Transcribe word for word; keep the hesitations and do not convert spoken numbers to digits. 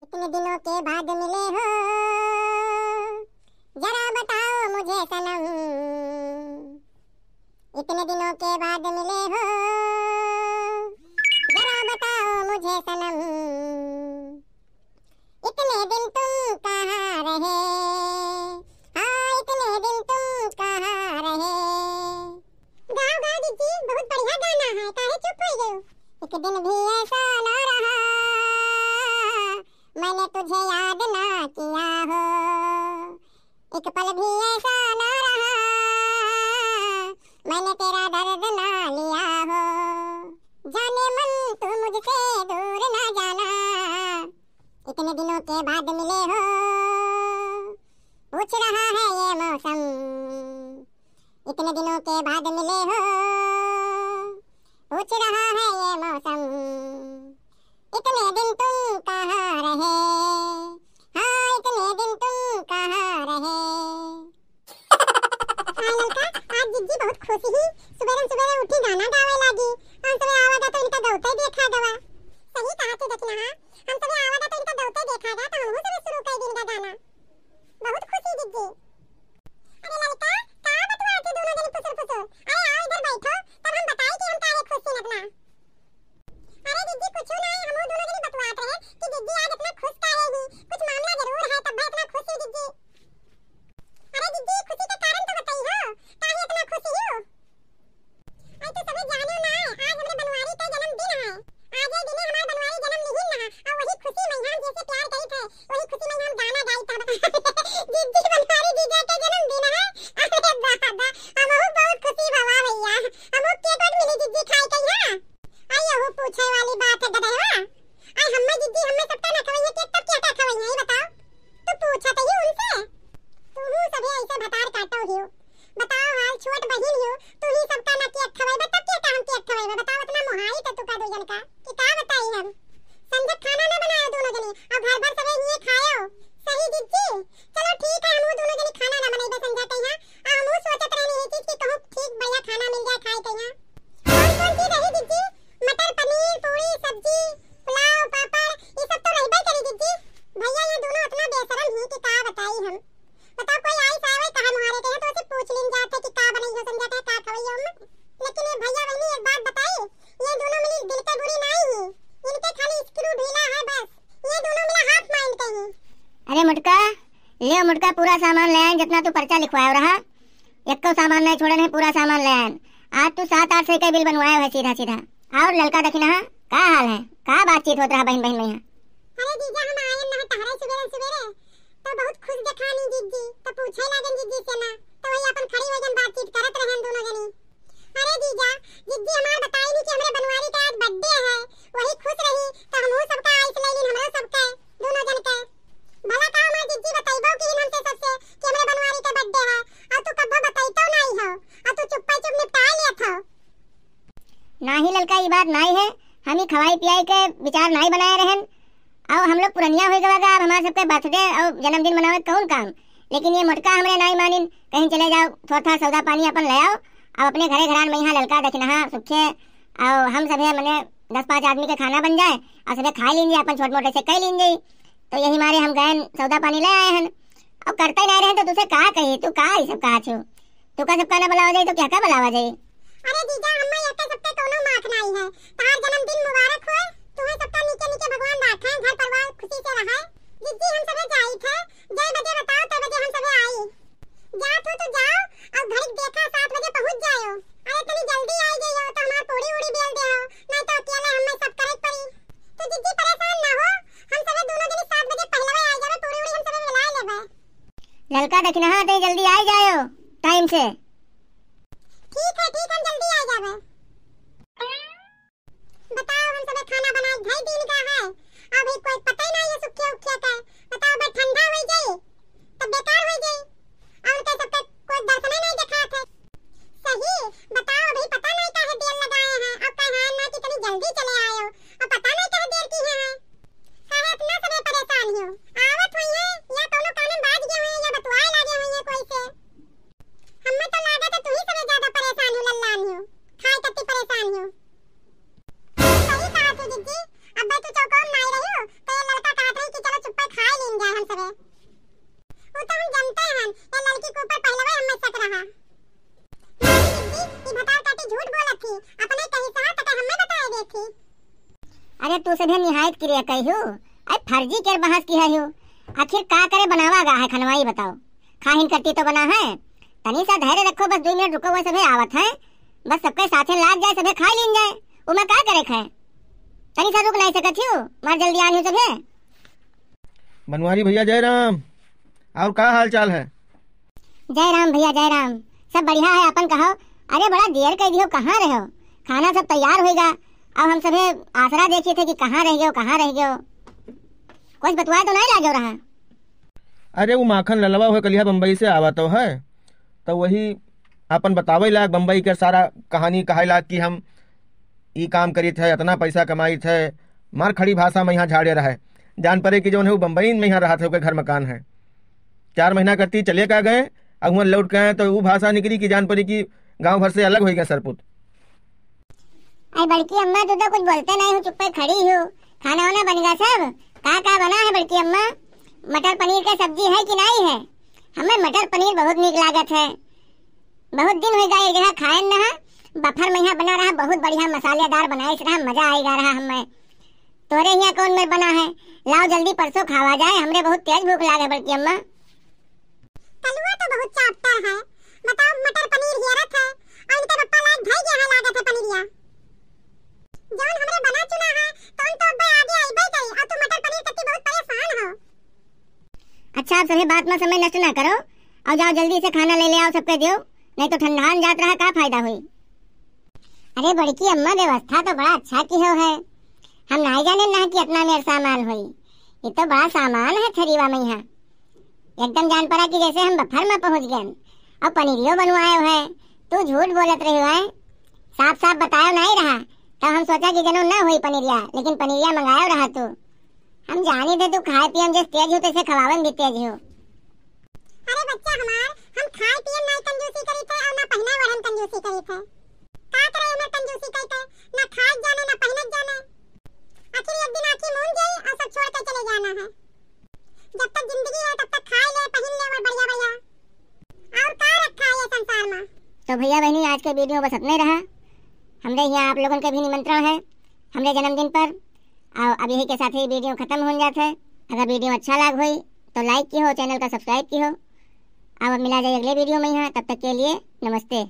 इतने दिनों के बाद मिले हो, जरा बताओ मुझे सनम, इतने दिनों के बाद मिले हो, जरा बताओ मुझे सनम, इतने दिन तुम कहाँ रहे, हाँ, इतने दिन तुम कहाँ रहे। गाओ, गाओ जिज्जी, बहुत बढ़िया गाना है, काहे चुप हो गए हो? एक दिन भी ऐसा ना रहा, मैंने तुझे याद ना किया हो, एक पल भी ऐसा ना रहा, मैंने तेरा दर्द ना लिया हो। जाने मन तू मुझसे दूर ना जाना, इतने दिनों के बाद मिले हो, पूछ रहा है ये मौसम, इतने दिनों के बाद मिले हो, पूछ रहा है ये मौसम, इतने दिन तुम कहाँ रहे, हाँ, इतने दिन तुम कहाँ रहे। हाँ ललका, आज जिज्जी बहुत खुश ही, सुबेरे सुबेरे उठी गाना गावे लागी। हम सबे आवा गा तो इनका गौते देखा गवा। सही कहा तू दखिनहा, हम सबे आवा गा तो इनका गौते देखा गा, तो हमहू सबे शुरू कर दिन का गाना। बहुत खुशी जिज्जी। अरे ललका, का बतुआत ही दोनों जनी फुसुर फुसुर? अरे आओ इधर बैठो, तब हम बताई कि हम काहे खुश ही अपना। अरे जिज्जी, कुछ नहीं, हम दोनों जनी बतुआत रहे कि जिज्जी आज इतना खुश काहे ही, कुछ मामला जरूर है, तब इतना खुश ही जिज्जी। अरे जिज्जी, खुशी का कारण तो बताई हो, काहे इतना खुश ही हो? अरे तो सभी जानो ना, आज हमरे बनवारी का जन्मदिन है। आज ये दिने हमार बनवारी जन्म लिहिन ना, और वही खुशी में हम जैसे प्यार करी थे, वही खुशी में हम गाना गाई था। जिज्जी बनवारी जीजा का जन्मदिन है। अरे बाबा, हमहू बहुत खुशी भवा भैया, हमहू केक वेक मिली जिज्जी खाए के यहाँ। आई यहू पूछे वाली बात है गदहवा। आई हम्मे जिज्जी हम्मे सबका ना खवई है केक, तब क्या का खवई है, ये बताओ। तू पूछा तो ही उनसे। तू हूँ सभी ऐसे भतार काटो हियो। बताओ हाल, छोट बहिन हियो, तू ही सबका ना केक खवई, तब क्या का हम केक खवई, बताओ इतना मोहाई तो तू का दो जन का कि का बताई हम। संझा खाना ना बनायो दोनों जनी, और घर भर सबे हिये खायो। सही जिज्जी, चलो ठीक है, हम वो दोनों जनी खाना ना बनाई संझा के यहाँ। आ, हम वो सोचत रहनी ये चीज कि कहूँ ठीक बढ़िया खाना मिल जाए खाए के यहाँ। कौन कौन चीज रही जिज्जी? मटर पनीर, पूरी, सब्जी, पुलाव, पापड़, ये सब तो रहबे करी जिज्जी। भैया ये दोनों इतना बेशरम ही कि का बताई हम। बताओ कोई आई सावे कहा मुहारे के है तो उसे पूछ लीन जाते कि का बनई हो संझा के, का खवई हो। लेकिन ये भैया बहनी एक बात बताई, ये दोनों मिली दिल के बुरी नाई ही, इनके खाली स्क्रू ढीला है बस। ये दोनों मिला हाफ माइंड के ही। अरे मोटका, ले मोटका, पूरा सामान ले आए, जितना तू पर्चा लिखवाए रहा, एक्को सामान नहीं छोड़े नहीं, पूरा सामान ले आए। आज तू सात आठ सौ का बिल बनवाए है सीधा सीधा। और ललका दखिनहा, का हाल है, का बातचीत होत रहा बहन बहन में यहाँ? अरे जीजा, हम आए ना टहरे सुबेरे सुबेरे, तो बहुत खुश देखानी जिज्जी, तो पूछे लागन जिज्जी से ना, तो वही अपन खड़ी हो गन बातचीत करत रहन दोनों जनी। अरे जीजा, जिज्जी हमार बताई नहीं कि हमरे बनवारी का आज बर्थडे है, वही खुश रही, तो हमहू सबका आइस ले लीन, हमरो सबके, दोनों जन के। भला का हमार जिज्जी बतइबो कि हमसे सबसे कि हमरे बनवारी का बर्थडे है, और तू कब्बो बतइतो नहीं हो, और तू चुप्पे चुप निपटाए लेत हो। नाही ललका, ई बात नाही है, हम ही खवाई पियाई के विचार नाही बनाए रहन, अब हम लोग पुरनिया होइ गवा गा, अब हमार सबके बर्थडे और जन्मदिन मनावे कौन काम? लेकिन ये मोटका हमरे नाई मानिन, कहीं चले जाओ, थोड़ा थोड़ा सौदा पानी अपन ले आओ, अब अपने घरे घरान में यहाँ ललका दखिनहा सुखे, और हम सभे मने दस पाँच आदमी के खाना बन जाए, और सभे खाए लीन जाए, अपन छोट मोटे से कह लीन जाए। तो यही मारे हम गए सौदा पानी ले आए हन, अब करते ही नहीं रहे तो तुझे का कही, तू का ही सब कहा छू? तू का सबका ना बुलावा जाई तो क्या का बुलावा जाई? अरे जीजा, हम्मा यहके सबके कौनो माफ नाई है। तहार जन्मदिन मुबारक होए। तुहे सबका नीके नीके भगवान राखे, घर परिवार खुशी से रहे। जिज्जी हम सबे जाई थे, जय बजे बताओ तय बजे हम सबे आई। जा तू तो जाओ, और घर देखा सात बजे पहुँच जायो। अरे तनी जल्दी आई जाइयो तो हमार पूरी उड़ी बेल दे हो, नहीं तो अकेले हमें सब करे पड़ी। तो जिज्जी परेशान ना हो, हम सबे दोनों जनी सात बजे पहले आई जावे, पूरी उड़ी हम सबे मिला लेबे। ललका दखिनहा, तई जल्दी आई जायो टाइम से। ठीक है, ठीक, हम जल्दी आई जाबे। बताओ, हम सबे खाना बनाए ढाई दिन का है, अभी कोई पता ही नहीं है सुखे उखे का। बताओ, अबे ठंडा हो जाई, तब बेकार हो जाई, और उनके सबके कोई दर्शन ही नहीं दिखा थे। सही बताओ, अभी पता नहीं काहे देर लगाए हैं, अब कहे हैं ना कि इतनी जल्दी चले आए हो, अब पता नहीं काहे देर की है, काहे इतना सबे परेशान हो? आवत हुई है या कौनो काम में बाज गए हुई है या बतुआए लागे हुई है कोई से, हमें तो जानते हन, ये लड़की के ऊपर पहलवे हमें शक रहा। नहीं दीदी, ई भतार काटी झूठ बोलत थी, अपने कहीं से हाथ तक हमें बताए दे थी। अरे तू सभे निहायत किरिया कहियो, अरे फर्जी केर बहस किहे हो। आखिर का करे बनावा गा है खनवा, ई बताओ। खाहिन करती तो बना है, तनी सा धैर्य रखो, बस दो मिनट रुको, वो सभे आवत है, बस सबके साथे लाग जाए, सभे खाई लीन जाए, उमे का करे खाए, तनी सा रुक नहीं सकत हो, मार जल्दी आन हो सभे। बनवारी भैया जय राम, और का हाल चाल है? जय राम भैया, जय राम। सब बढ़िया है, अपन कहो। अरे, बड़ा देर कर दियो, कहाँ रहो? खाना सब तैयार होइगा, अब हम सभे आसरा देखी थे कि कहाँ रह गयो, कहाँ रह गयो। कुछ बतवाए तो नहीं लागो रहा? अरे, वो माखन ललवा हुए कलिया बम्बई से आवा तो है, तो वही अपन बतावे लाग बम्बई के सारा कहानी कहे लाग कि हम ई काम करित है, इतना पैसा कमाइत है। मार खड़ी भाषा में यहाँ झाड़े रहे। जान पड़े कि जौन है वो बम्बई में यहाँ रहत है, ओके घर मकान है। चार महीना करती चले का गए, अब हुआं लौट के आए तो वो भाषा निकली कि जान पड़ी कि गांव भर से अलग हो गए सरपुत। अरे बड़की अम्मा, तू तो कुछ बोलते नहीं हो, चुप्पे खड़ी हो। खाना वाना बन गया सब? का का बना है बड़की अम्मा? मटर पनीर का सब्जी है कि नहीं है? हमें मटर पनीर बहुत नीक लागत है। बहुत दिन हो गए एक जगह खाए न है। बफर में यहाँ बना रहा, बहुत बढ़िया मसालेदार बनाइस रहा, मजा आइगा रहा हमें। तोरे यहाँ कौन मेर बना है? लाओ जल्दी, परसों खावा जाए, हमरे बहुत तेज भूख लागे बड़की अम्मा। कलुआ तो बहुत चापटर है, बताओ मटर पनीर हेरत है, और इनके पप्पा लायक धई गया है लागत है पनीरिया। जौन हमरे बना चुना है, तौन तो अब्बे आगे आइबे करी, और तू मटर पनीर कत्ती बहुत परेशान हो। अच्छा, आप सभी बात में समय नष्ट ना करो, और जाओ जल्दी से खाना ले ले आओ, सबके दियो, नहीं तो ठंडान जात रहा, का फायदा हुई? अरे बड़की अम्मा, व्यवस्था तो बड़ा अच्छा किहो है, हम नहीं जाने ना कि इतना मेर सामान हुई, ये तो बड़ा सामान है थरीवा में यहाँ। एकदम जान पड़ा कि जैसे हम बफर में पहुँच गए। अब पनीरियो बनवायो है, तू झूठ बोलत रही है, साफ साफ बतायो नहीं रहा, तब हम सोचा कि जनो ना हुई पनीरिया, लेकिन पनीरिया मंगायो रहा तू। हम जानी थे तू खाए पिए में जैसे तेज हो, तैसे खवावे में भी तेज हो। अरे बच्चा हमार, हम खाए पिए में नहीं कंजूसी करी थे और ना पहने ओढ़े में कंजूसी करी थे। का करे एमे कंजूसी कई के, ना खाए जाने, ना पहने जाने। आखिर एक दिन आँखी मूंद जाई और सब छोड़ के चले जाना है। जब तक जिंदगी है, तब तक खाए ले, पहन ले और बढ़िया बढ़िया। और का रखा है ये संसार में? तो भैया बहनी, आज के वीडियो बस इतने रहा। हमरे यहाँ आप लोगन के भी निमंत्रण है हमरे जन्मदिन पर। और अब यही के साथ ही वीडियो खत्म हो जात है। अगर वीडियो अच्छा लाग होई तो लाइक किहो, चैनल का सब्सक्राइब किहो। अब मिला जाए अगले वीडियो में यहाँ, तब तक के लिए नमस्ते।